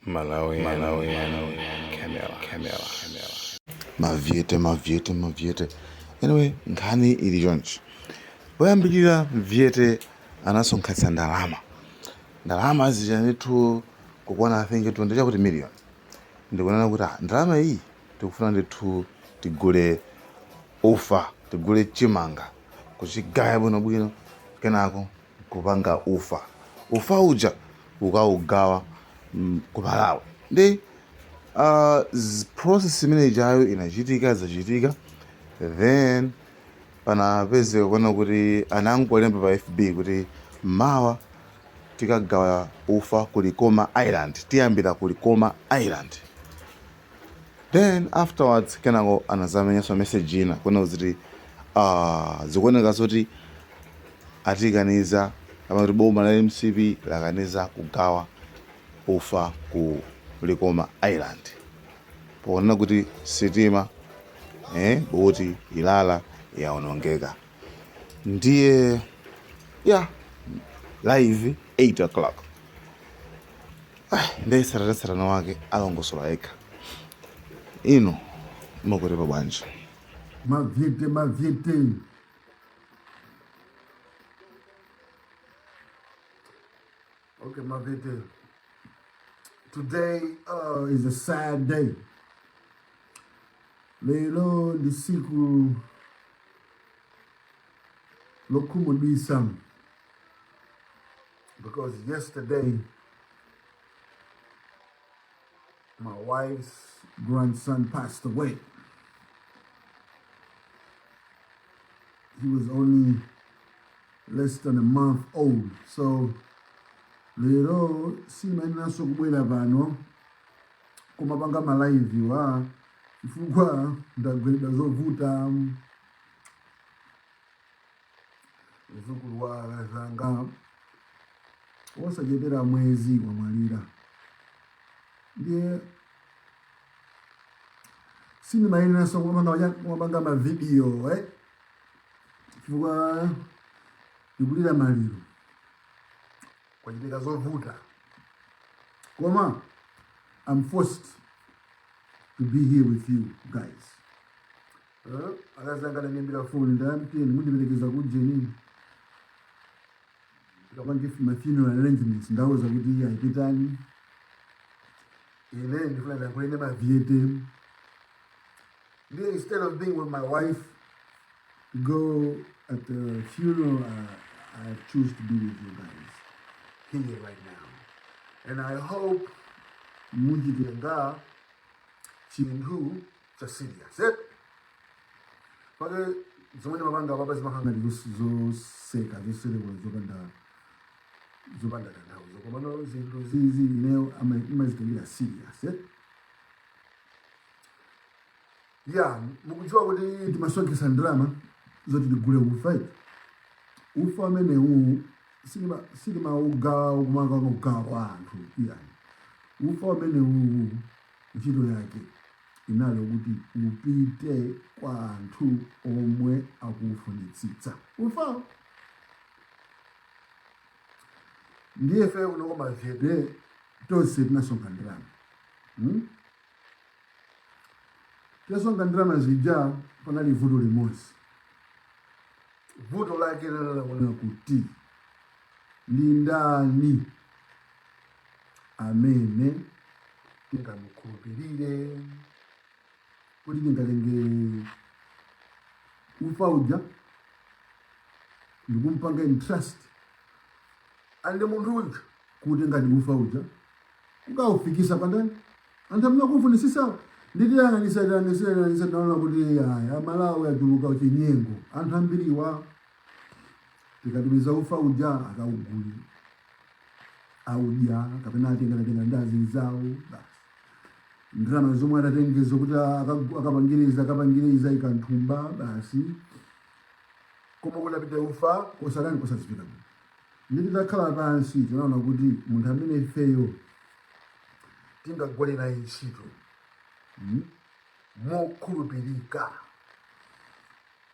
Malawi, Malawi, Camera, Camera, Camera. Mavyete, mavyete, mavyete. Anyway, nkhani ili chonchi. Poyambirira Mvyete anasonkhanitsa ndalama. Ndalama zija ndithu kukwana, I think, 20 chakuti million. Ndikunena kuti ah, ndalama iyi tikufuna ndithu tigule ufa, tigule chimanga, kuchigaya bwinobwino, kenako kupanga ufa. Ufa uja ukaugawa ku Malawi. Ndi process imene ijayo inachitika, zachitika. Then panapezeka kuona kuti anangolemba pa FB kuti mawa tikagawa ufa ku Likoma Island, tiyambira ku Likoma Island. Then afterwards kenako anazamenyanso message ina kuona kuti zikuoneka zoti atikaniza, amati boma la MCP lakaniza kugawa ufa ku Likoma Island poonena kuti sitima, boti Ilala yaonongeka. Ndiye ya live 8 o'clock. Ah, ndiye tsatanetsatane wake alongosola yekha. Ino mukutepa bwanji? Mavyete, mavyete. Okay, mavyete. Today is a sad day. Lero ndi siku lokhumudwitsa because yesterday my wife's grandson passed away. He was only less than a month old. So lero simayeneranso kubwera pano kumapanga ma live wa chifukwa ndagwedwa zovuta. Mzukulu wa akazanga wosachepera mwezi wamwalira, ndiye sindimayeneranso kumapanga mavidiyo, eh? Chifukwa ndikulira maliro, kwachitika zovuta, koma I'm forced to be here with you guys. Akazi anga anandiimbira foni, ndayamteni mundiperekeza kujeni tikapange ma funeral arrangements. Ndawauza kuti iye ayipitani, ine ndifuna ndiyankhule ndi mavyete. Ndiye instead of being with my wife to go at the funeral, I choose to be with you guys here right now, and I hope muchitenga chinthu cha serious, eh? Pake zomwe ndimapanga papa zimakhala ngati zoseka, zoserewa, zopanda tanthauzo, komano zinthu zizi ineyo imazitengera serious, eh? Ya, mukudziwa kuti timasonkhetsa ndalama zoti tigule ufa iti. Ufa umenewu sitimaugawa kumangogawa kwa anthu iyayi. Ufa umenewu ntchito yake inali yokuti upite kwa anthu omwe akuufunitsitsa ufawo. Ndiye ife kuno kwa Mavyete tonse tinasonkha ndalama, Tinasonkha ndalama zija, panali vuto limodzi. Vuto lake linali kuti ndi ndani amene tingamukhulupirire kuti tingatenge ufa uja ndikumpanga entrust and munthu uja kuti ngati ufa uja kukaufikisa kwa ndani, anthu amene akufunisisawo. Nditiyang'anisa tiyang'anisa tiyang'anisa, tinaona kuti aya, Amalawi achuluka chinyengo. Anthu ambiriwa tikatumiza ufa uja akaugule, audya kapena atenganatenga ndi azinzawo, basi ndalama zomwe atatengezo kuti akapangiriza akapangiriza ikanthumba basi, koma kudapita ufa kosalani kosadziwika bwino. Ndi titakhala pansi tinaona kuti munthu amene ifeyo tingagwire naye ntchito mokhulupirika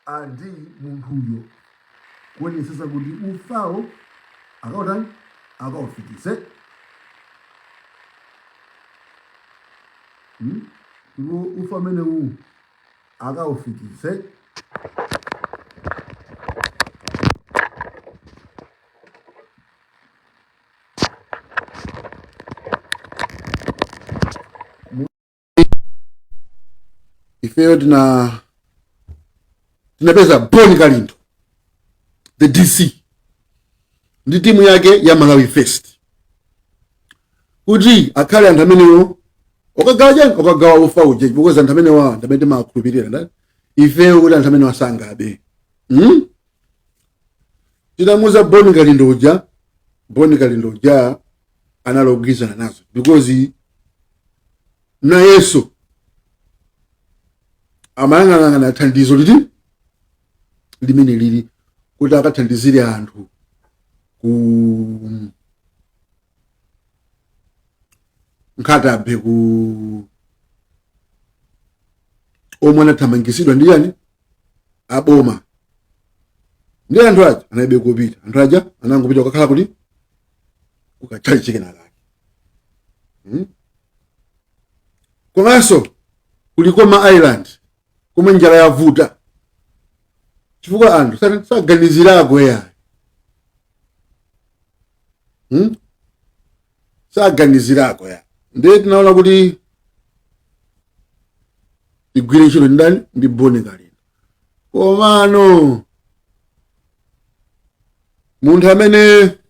and munthuyo kuonetsetsa kuti ufawo akautani, akaufikise. Ndipo ufa umenewu akaufikitse ifeyo tinapeza Bon Kalindo the DC ndi timu yake ya Malawi First kuti akhale anthu amenewo okagawa chani, okagawa ufa uja, because anthu amenewa ndi amene timakhulupirira ndani ifeyo kuti anthu amenewa sangabe. Titamuuza Bon Kalindo uja, Bon Kalindo uja anali ogwirizana nazo because nayenso amayang'anayang'ana thandizo liti limene lili kuti akathandizire anthu ku Nkhata Bay ku omwe anathamangisidwa ndi yani aboma ndi anthu aja analibe kopita. Anthu aja anangopita kukakhala kuti kukatchalitchi kenakake. Komanso ku Likoma Island komwe njala yavuta chifukwa anthu saganizirako yayi. Saganizirako ya. Ndiye tinaona kuti tigwire ntchito ndani ndi Bon Kalindo. Komano munthu amene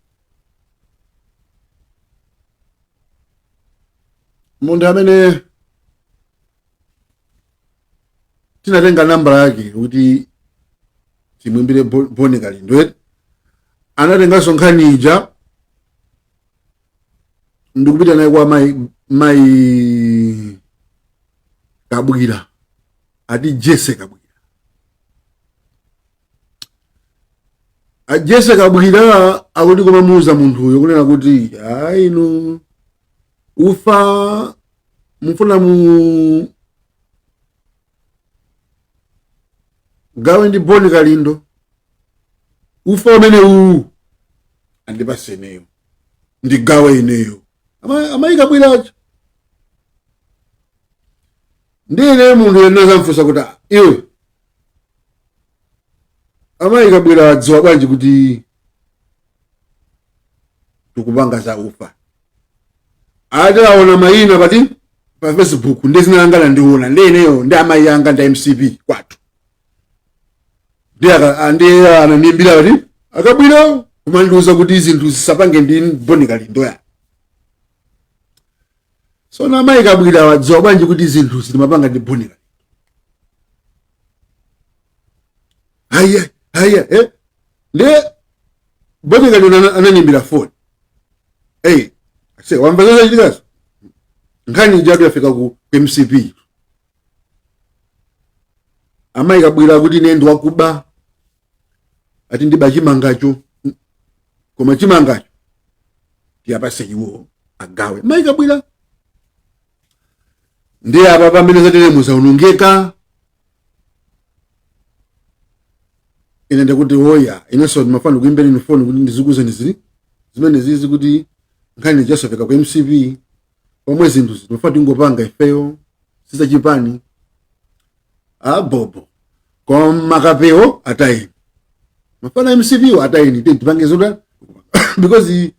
tinatenga nambala yake kuti timwimbire Bon Kalindo eti anatenganso nkhani ija ndikupita naye kwa mayi Kabwira, ati Jesse Kabwira. A Jesse Kabwira akuti kumamuuza munthuyo kunena kuti ayi inu ufa mufuna mu gawe ndi Bon Kalindo, ufa umene uwu andipase ineyo ndigawe ineyo. Amayi Kabwiracho ndi ine munthu yena zamfunsa kuti, "Ah, iwe amayi Kabwira adziwa bwanji kuti tikupanga za ufa?" Ati aona mayina pati pa Facebook ndi zina langa landiona ndi ineyo ndi amayi anga ndi MCP kwathu ndi ndi anandiimbira pati akabwira kumandiuza kuti zinthu zisapange ndi Bon Kalindo ya. So na amayi Kabwira wadziwa bwanji kuti zinthu zitimapanga ndi Bon Kalindo? Haya haya, ndi Bon Kalindo anandiimbira foni, "Hey, ase wamva zachitikazo? Nkhani ijatu yafika ku MCP. Amayi Kabwira kuti ine ndi wakuba, ati ndiba chimangacho, koma chimangacho tiyapase iwo agawe." Mayi Kabwira ndi apa pamene zatere muzaonongeka. Ine ndikuti oya, inenso ndimafuna kuimbeni foni kuti ndizikuuzeni zili zimene zizi kuti nkhani ijasofeka ku MCP pomwe zinthu timafuna tingopanga ifeyo sizachipani abobo, koma makapewo atayeni, mafana MCP wo atayeni, tipange zota because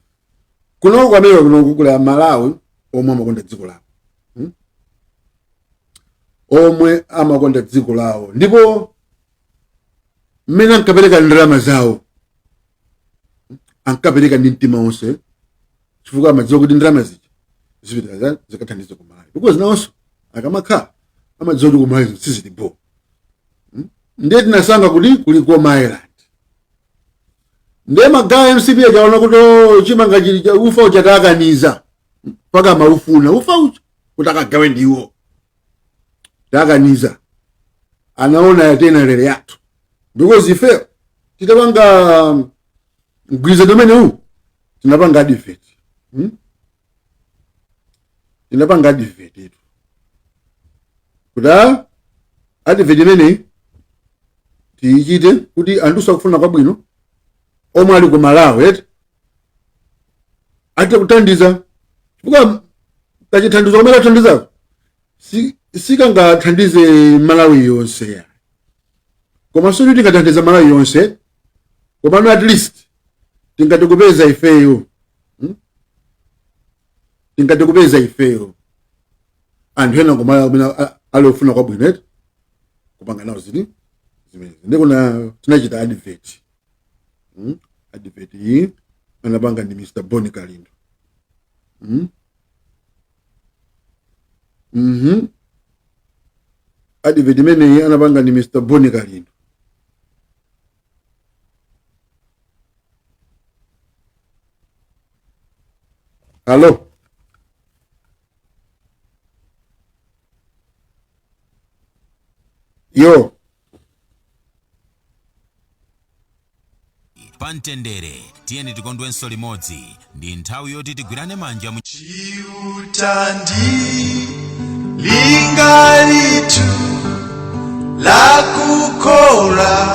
kunoko ku America kuno kula Malawi omwe amakonda dziko lawo, Omwe amakonda dziko lawo ndipo mmene ankapereka ndalama zawo ankapereka ndi mtima wonse chifukwa amadziwa kuti ndalama zija zipita zikathandiza ku Malawi because nawonso akamakhala amadziwa kuti ku Malawi sizili bo. Ndiye tinasankha kuti ku Likoma Island. Ndiye magaya MCP achaona kuti oh, chimanga chili ufa uja takaniza mpaka amaufuna ufa uja kuti akagawe ndiwo takaniza, anaona yatena lere yathu because ife titapanga mgwirizano umenewu tinapanga advert, Tinapanga advert itu kuti advert imeneyi tiyichite kuti anthu sakufuna kwabwino omwe ali ku Malawi eti athe kuthandiza chifukwa kachithandizo kamene athandizako. Sikangathandize Malawi yonse ya, koma sikuti tingathandiza Malawi yonse, komano at least tingati kupeza ifeyo, Tingati kupeza ifeyo anthu ena kumala amene ali ofuna kwabwino eti kupanga nawo ziti zimenezi. Ndikuna tinachita advert, Advert iyi anapanga ndi Mr. Boni Kalindo, Advert imeneyi anapanga ndi Mr. Boni Kalindo. Hello. Yo. Pamtendere, tiyeni tikondwenso limodzi. Ndi nthawi yoti tigwirane manja mu Chiutandi lingalitu lakukora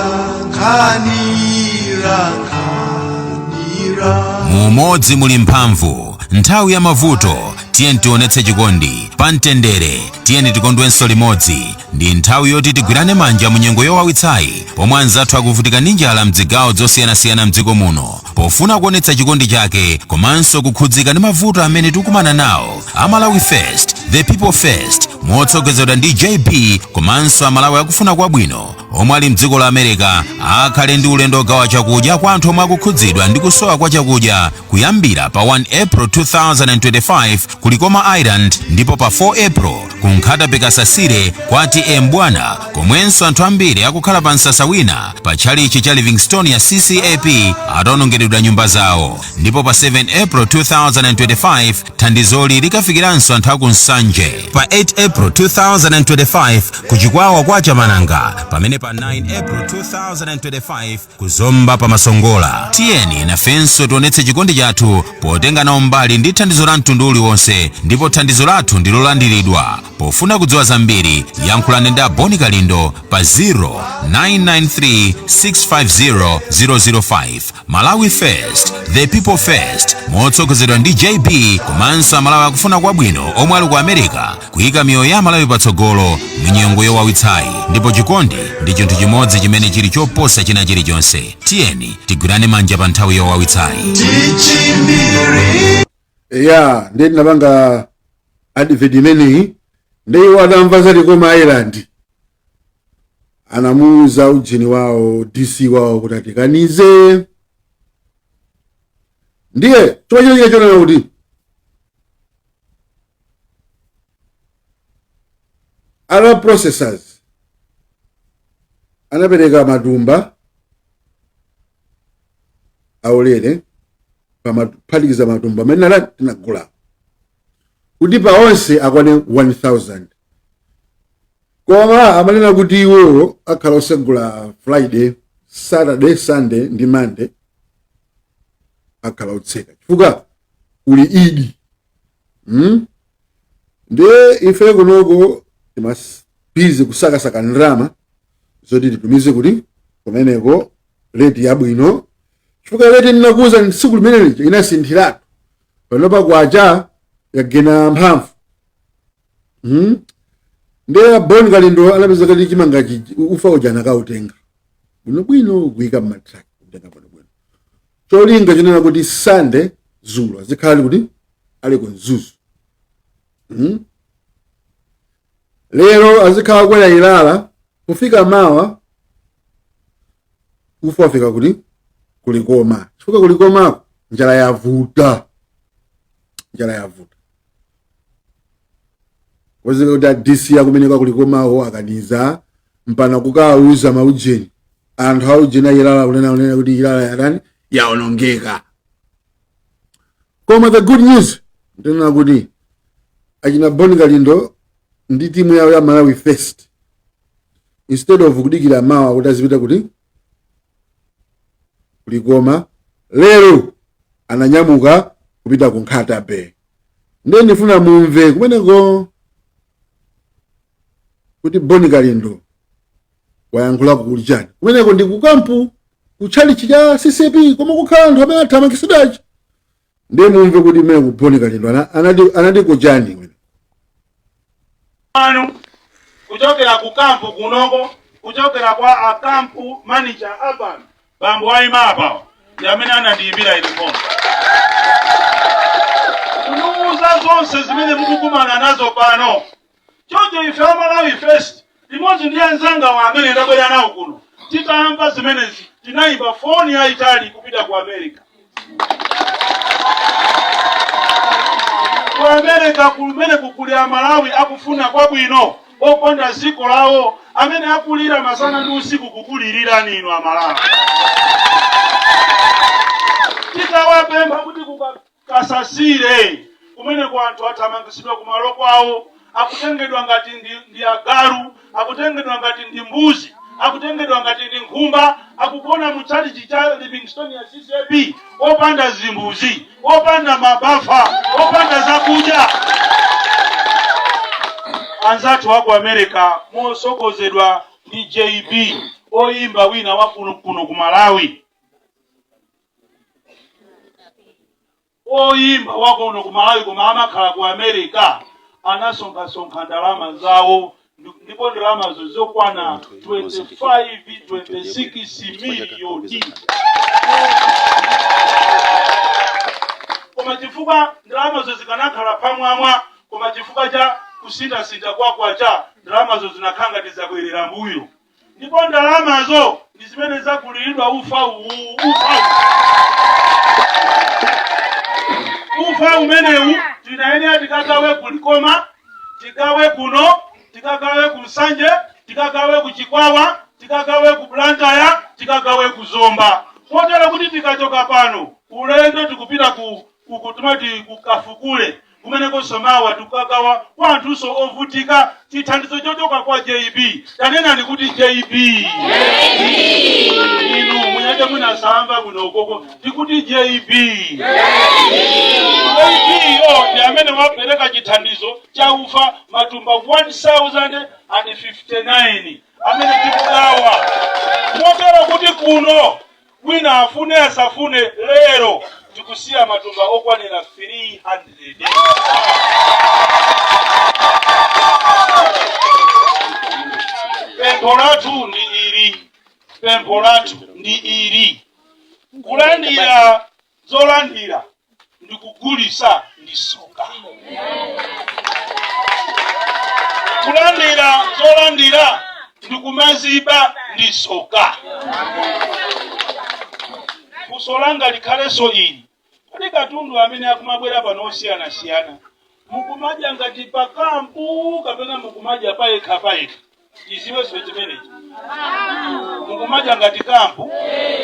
nkanira nkanira. Mu umodzi muli mphamvu. Nthawi ya mavuto, tiyeni tionetse chikondi. Pamtendere, tiyeni tikondwenso limodzi. Ndi nthawi yoti tigwirane manja mu nyengo yowawitsayi, pomwe anzathu akuvutika ndi njala mzigawo zosiyanasiyana mdziko muno. Pofuna kuonetsa chikondi chake komanso kukhudzika ndi mavuto amene tikukumana nawo, Amalawi First, the people first, motsogozedwa ndi JB komanso Amalawi akufuna kwabwino omwe ali mdziko la America, akhale ndi ulendo ogawa chakudya kwa anthu omwe akukhudzidwa ndi kusowa kwa chakudya kuyambira pa 1 April 2025 ku Likoma Island, ndipo pa 4 April ku Nkhata Bay Kasasire kwa T/A Mbwana, komwenso anthu ambiri akukhala pa msasa wina pa tchalichi cha Livingstone ya CCAP atawonongeredwa nyumba zawo, ndipo pa 7 April 2025 thandizoli likafikiranso anthu aku Nsanje, pa 8 April 2025 ku Chikwawa kwa Chamananga, pamene pa 9 April 2025 kuzomba pa Masongola. Tiyeni nafenso tionetse chikondi chathu potenga nawo mbali ndi thandizo la mtundu uliwonse, ndipo thandizo lathu ndi lolandiridwa. Pofuna kudziwa zambiri, yankhulani ndi Aboni Kalindo pa 0993 650 005. Malawi First, the people first, motsogozedwa ndi JB komanso Amalawi akufuna kwabwino omwe ali ku America, kuyika miyoyo ya Amalawi patsogolo mu nyengo yowawitsayi, ndipo chikondi ndi chinthu chimodzi chimene chili choposa china chilichonse. Tiyeni tigwirane manja pa nthawi yowawitsayi. Tichimbiri. Ya, ndiye tinapanga advert imeneyi. Ndiye iwo atamva za Likoma Island anamuuza ujeni wawo, DC wawo, kuti atikanize. Ndiye chomwe chinachitika chonena kuti ala processors anapereka matumba aulere, pamaphatikiza matumba amene ala tinagula kuti pa onse akwane 1000, koma amanena kuti iwo akhala osegula Friday, Saturday, Sunday ndi Monday akhala otseka chifukwa kuli Idi, Ndiye ife kunoko timabize kusakasaka ndalama zoti titumize kuti kumeneko rate yabwino, chifukwa rate ndinakuuza tsiku limene lija inasinthiratu. Panopa kwacha yagena mphamvu, Ndiye Bon Kalindo anapeza kuti chimanga ufa uja anakautenga bwinobwino kuyika mmatraki, kutenga bwinobwino, cholinga chinena kuti Sunday zulo azikhala ali kuti ali ku Mzuzu, Lero azikhala kwera Ilala, kufika mawa ufa wafika kuti kulikoma, chifukwa kulikomako njala yavuta, njala yavuta. Kwezeka kuti a DC akumeneka kulikomawo akaniza mpana kukawuza maujeni anthu aujeni ayilala kunena kuti Ilala yatani, yaonongeka. Koma the good news ndinena kuti achina Boni Kalindo ndi timu yawo ya Malawi First, instead of kudikira mawa kuti azipita kuti kulikoma, lero ananyamuka kupita ku Nkhata Bay. Ndiye ndifuna mumve kumeneko kuti Boni Kalindo wayankhulako kuli chani kumeneko. Ndi kukampu kutchalichi cha CCAP koma kukhala anthu amene athamangitsidwachi. Ndiye mumve kuti kumene ku Boni Kalindo anati kuchani kumene. Anu kuchokera ku camp kunoko, kuchokera kwa a camp manager apano, bambo waima apawa, ndi amene anandiyimbira ine foni kuniuza zonse zimene mukukumana nazo pano. Choncho ife a Malawi First limodzi ndi anzanga wa amene ndabwera nawo kuno, titamva zimenezi tinayimba foni yayitali kupita ku America. Ku America kumene kukuli Amalawi akufuna kwabwino, okonda dziko lawo, amene akulira masana ndi usiku kukulilirani inu Amalawi. Titawapempha kuti kukasasire kumeneko anthu athamangitsidwa kumalo kwawo, akutengedwa ngati ndi agalu, akutengedwa ngati ndi mbuzi, akutengedwa ngati ndi nkhumba, akugona mu tchalitchi cha Livingstonia CCAP opanda zimbuzi, opanda mabafa, opanda zakudya. Anzathu aku America mosogozedwa ndi JB, oyimba wina wa kuno ku Malawi, oyimba wakuno ku Malawi koma amakhala ku America, anasonkhasonkha ndalama zawo ndipo ndalamazo zokwana 25 26 miliyoni. Koma chifukwa ndalamazo zikanakhala pamwamwa, koma chifukwa cha kusinthasintha kwa kwacha, ndalamazo zinakhala ngati zabwerera mbuyo. Ndipo ndalamazo ndi zimene zaguliridwa ufa uwu. Ufa umenewu tinayenera tikagawe ku Likoma, tigawe kuno, tikagawe ku Nsanje, tikagawe ku Chikwawa, tikagawe ku Blantyre, tikagawe ku Zomba, kotero kuti tikachoka pano ulendo tikupita ku timati ku Kafukule, kumenekonso mawa tikukagawa kwa anthunso ovutika chithandizo chochoka kwa JB. Tanenani kuti JB. Inu munyake mwina samva bwino ukoko, tikuti JB. JB yo ndi amene wapereka chithandizo cha ufa matumba 1059 amene tikugawa, motero kuti kuno wina afune asafune lero tikusiya matumba okwanira 300. Pempho lathu ndi ili, pempho lathu ndi ili: kulandira zolandira ndi kugulisa ndi soka. Kulandira zolandira ndi kumaziba ndi soka. Funso langa likhalenso ili: kodi katundu amene akumabwera pano osiyanasiyana mukumadya ngati pa camp kapena mukumadya payekha payekha? Tiziwenso chimenechi. Mukumadya ngati camp,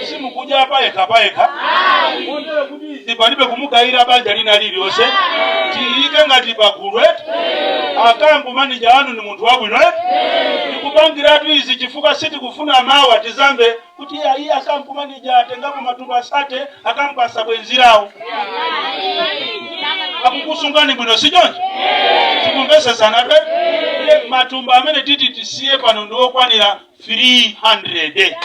simukudya payekha payekha, kotero kuti izi palibe kumugayira banja lina lililonse, tiyike ngati pagulu eti. A camp manager anu ni munthu wabwino eti. Tikupangiratu izi chifukwa sitikufuna mawa tizamve kuti ayi, a camp manager atengapo matumba asate akampasa bwenzi lawo. Akukusungani bwino, si choncho? Tikumvesesana be? Iye matumba amene titi tisiye pano ndi okwanira 300,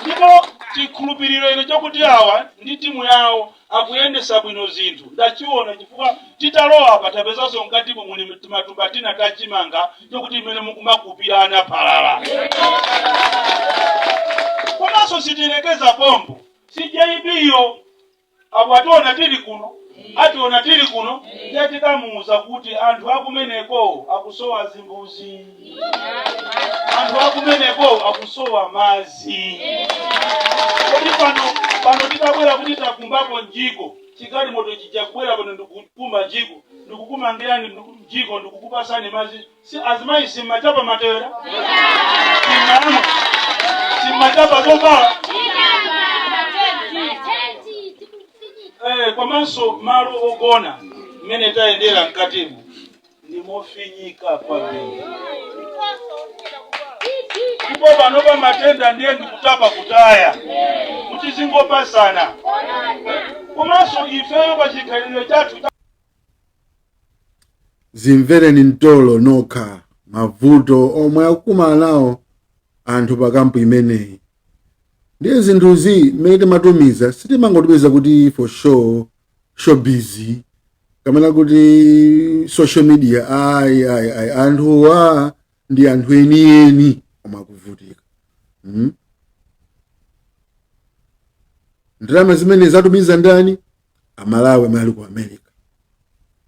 ndipo chikhulupiriro ine chokuti awa ndi timu yawo akuyendesa bwino zinthu ndachiona, chifukwa titalowa apa tapezanso mkatimo muli timatumba tina tachimanga chokuti imene mukumakupirana phalala. Komanso sitilekeza pompo. Si JB yo apo ationa tili kuno, ationa tili kuno, ndiye tikamuuza kuti anthu akumeneko akusowa zimbuzi, anthu akumeneko akusowa madzi. Kodi pano titabwera kuti takumbapo njiko, chigalimoto chija kubwera pano ndikukumba njiko, ndikukumangirani njiko, ndikukupasani madzi, si azimayi simmachapa matewera, simmamwa, simmachapa zovala? Komanso malo ogona, mmene tayendera mkatimu ndi mofinyika kwambiri, ndipo panopa matenda ndiye ndikutapa kutaya kuti zingopasana. Komanso ifeyo pa chikhalidwe chathu Zimvereni mtolo nokha mavuto omwe akukumana nawo anthu pa camp imeneyi. Ndiye zinthuzi mmene timatumiza, sitimangotumiza kuti for show, showbiz. Kamena kuti social media, ayi ayi ayi, anthuwa ndi anthu enieni koma akuvutika. Ndalama zimene zatumiza ndani? Amalawi amene ali ku America.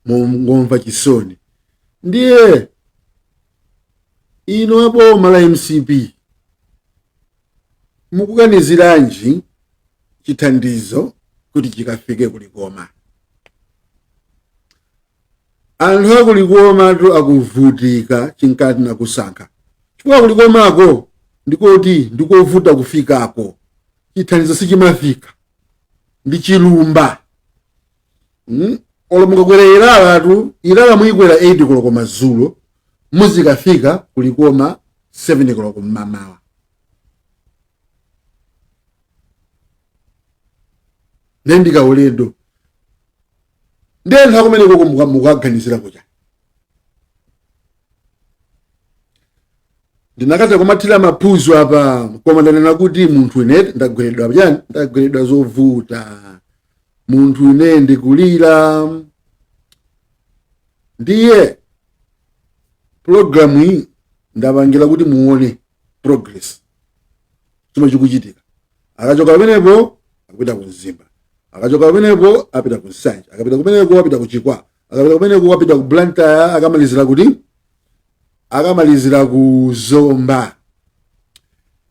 Mongomva chisoni. Ndiye ino aboma la MCP mukukaniziranji chithandizo kuti chikafike kulikoma? Anthu akulikomatu akuvutika chinkati nakusankha, chifukwa kulikomako ndikoti ndikovuta kufikako, chithandizo sichimafika, ndi chilumba. Olo mukakwera Ilala tu, Ilala muyikwera 8 koloko madzulo, muzikafika kulikoma 7 koloko mmamawa. Ndiye ndikaulendo, ndi anthu akumeneko mukaganizira kucha. Ndinakatha kumathira maphuzo apa, koma ndanena kuti munthu ine ndagweredwa chani, ndagweredwa zovuta, munthu ine ndikulira. Ndiye programu iyi ndapangira kuti muone progress chomwe chikuchitika. Akachoka pamenepo akupita ku Mzimba, akachoka pamenepo apita ku Nsanje, akapita kumeneko apita ku Chikwawa, akapita kumeneko apita ku Blantyre, akamalizira kuti akamalizira ku Zomba.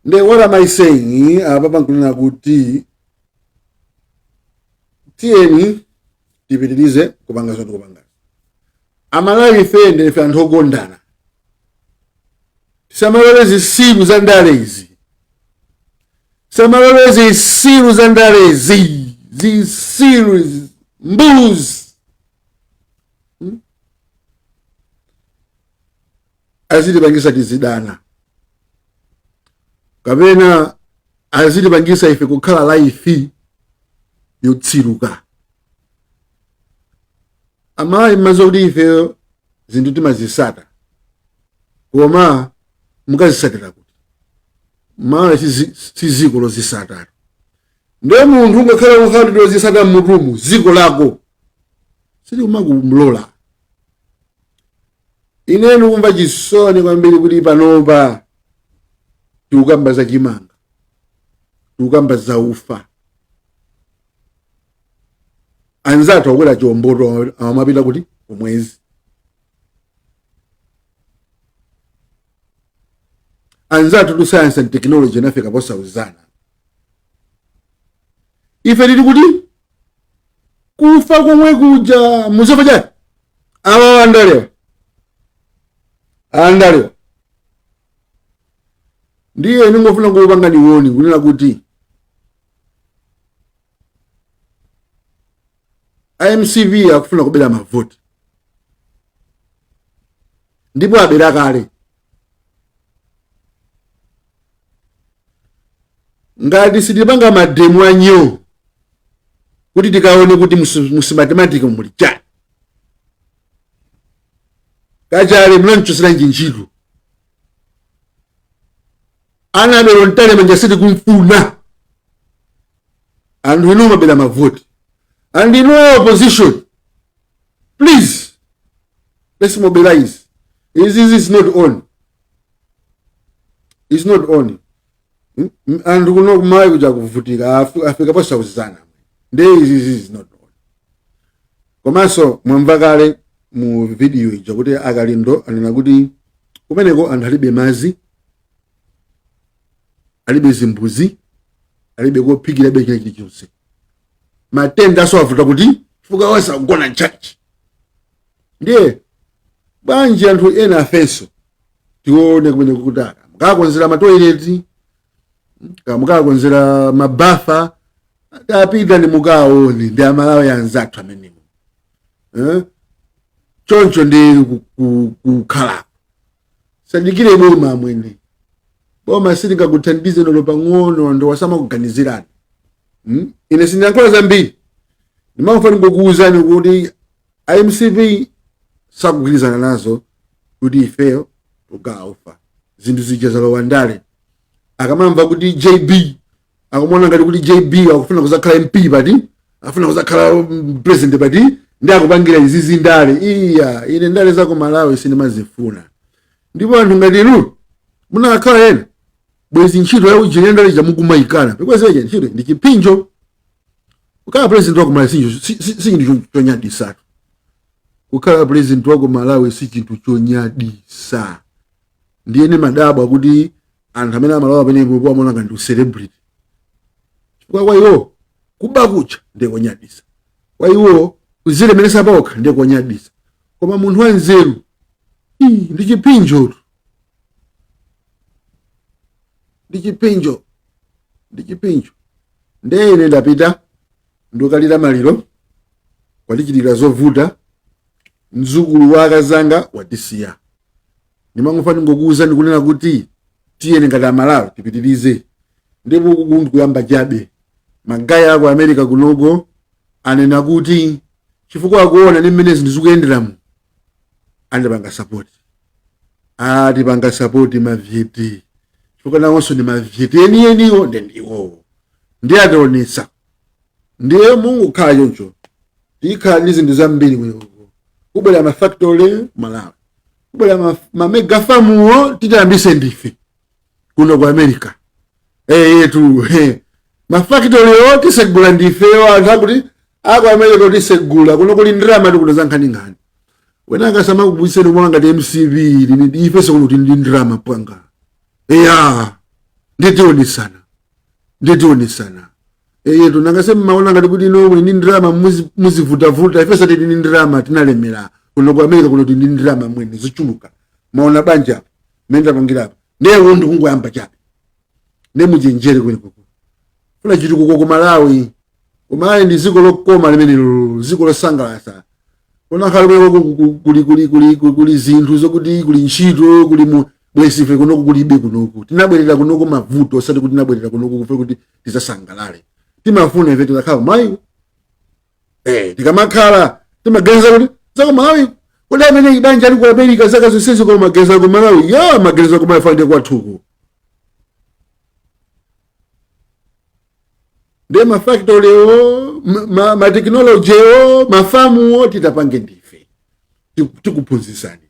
Nde what am I saying apa? Pankunena kuti tiyeni tipitirize kupanga zoti kupanga. Amalawi ife ndife anthu okondana, tisamalole zisilu za ndale izi, tisamalole zisilu za ndale izi, zisilu izi, mbuzi. Azitipangisa tizidana kapena azitipangisa ife kukhala life yotsiruka. Amayi, mmaziwa kuti ife zinthu timazisata, koma mukazisatira kuti Malawi si ziko lozisata. Ndiye munthu ungakhala ukhala kuti lozisata mmutumu, ziko lako silikumakumlola. Ine ndikumva chisoni kwambiri kuti panopa tikukamba za chimanga, tikukamba za ufa, anzathu akwera chomboto amapita kuti kumwezi. Anzathu tu science and technology inafika posauzana, ife tili kuti kufa komwe kuja. Muzofa chani? Awa andalewa, andalewa. Ndiye ningofuna kuupanga niwoni kunena kuti MCP akufuna kubera mavoti, ndipo abera kale. Ngati sitipanga mademo anyo kuti tikaone kuti mu Smartmatic muli chani, Kachale munamchoseranji ntchito? Annabel Mtalimanja sitikumfuna. Anthu inu mabera mavoti, and inu opposition, please, let's mobilize. This is not on, it's not on. Anthu kuno kumayi kuja kuvutika, afika posauzana. Nde izi is not on. Komanso mwamva kale mu video ija kuti akalindo anena kuti kumeneko anthu alibe mazi, alibe zimbuzi, alibe kophikira, alibe china chilichonse. Matenda aso avuta kuti chifukwa onse akugona mchurch. Ndiye bwanji anthu ena afenso tione kumene kuti aka mukakonzera matoileti, mukakonzera mabafa, tapita ndi mukaone ndi Amalawi anzathu amenewo, eh? Choncho ndi kukhalako, sadikire boma amwene. Boma silingakuthandize nolo pang'ono, anthu wasamakuganizirani. Ine sindiyankhula zambiri, ndimangofuna ngokuwuzani kuti MCP sakugwirizana nazo kuti ifeyo tukaufa zinthu zija zalowa ndale. Akamamva kuti JB, akumona ngati kuti JB akufuna kuzakhala MP pati, afuna kuzakhala president pati. Ndi akupangira izizi ndale. Iya, ine ndale za ku Malawi sindimazifuna. Ndipo anthu ngati inu munakhala ena bwezi ntchito ya ujeni ndale chamukumayikana, because ije ntchito ndi chipinjo. Kukhala president wa ku Malawi si chinthu chonyadisatu. Kukhala president wa ku Malawi si chinthu chonyadisa. Ndiyene madabwa kuti anthu amene amalowa pamenepo amaona ngati ndi celebrity, chifukwa kwa iwo kuba kucha ndiye konyadisa, kwa iwo kuzilemeresa pokha ndiye konyadisa. Koma munthu wanzeru, ii, ndi chipinjotu, ndi chipinjo, ndi chipinjo. Ndiye ine ndapita ndikalira maliro, kwatichitikira zovuta, mdzukulu wa akazanga watisiya. Ndimangofuna ndingokuwuza ndikunena kuti tiyeni ngati Amalawi tipitirize, ndipo uku ndikuyamba chabe. Ma guy aku America kunoko anena kuti chifukwa akuona ndi mmene zinthu zikuyenderamo, andipanga support, atipanga support mavyete, chifukwa nawonso ndi mavyete enieniwo, ndi ndiwowo, ndi ationetsa. Ndiye mungokhala choncho, tikhala ndi zinthu zambiri kuno. Kubwera ma factory Malawi, kubwera ma mega farm-wo, titayambise ndife kuno ku America. Yetu ma factory-wo tisegula ndifeyo. Anthu akuti aku America tisegula kuno, kuli ndrama tikuno za nkhaninkhani. Wena akasamakubwiseni kumwa ngati MCP ili, ifenso kuno kuti ndi ndrama pwanga. Eya, nditionesana, nditionesana. Eyetu, nangase mmaona ngati kuti ino muli ndi ndrama, muzivutavuta. Ifenso tili ndi ndrama, tinalemera kuno ku America kuno, tili ndi ndrama mwene zochuluka. Maona banja apa mmene tapangira apa, ndiye ndikungoyamba chabe. Ndiye muchenjere kwenekuko, funa chitukuko ku Malawi. Ku Malawi ndi dziko lokoma limenelo, dziko losangalatsa. Kunakhala kumeneko kuli zinthu zokuti kuli ntchito, kuli mu bwezi ife kunoku kulibe. Kunoku tinabwerera kunoku mavuto, osati kuti tinabwerera kunoku kufe kuti tizasangalale. Timafuna ife titakhala ku Malawi, tikamakhala timaganiza kuti zako Malawi. Kodi amene banja ali ku America zaka zonsezi koma maganiza ku Malawi ya maganiza ku Malawi fande kwathuku. Ndiye ma factory-wo, ma technology-wo, ma farm-wo titapange ndife. Tikuphunzitsani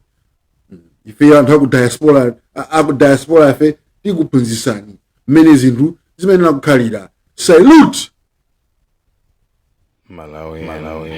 ife anthu aku diaspora, aku diaspora ife tikuphunzitsani mmene zinthu zimayenera kukhalira. Salute. Malawi, Malawi,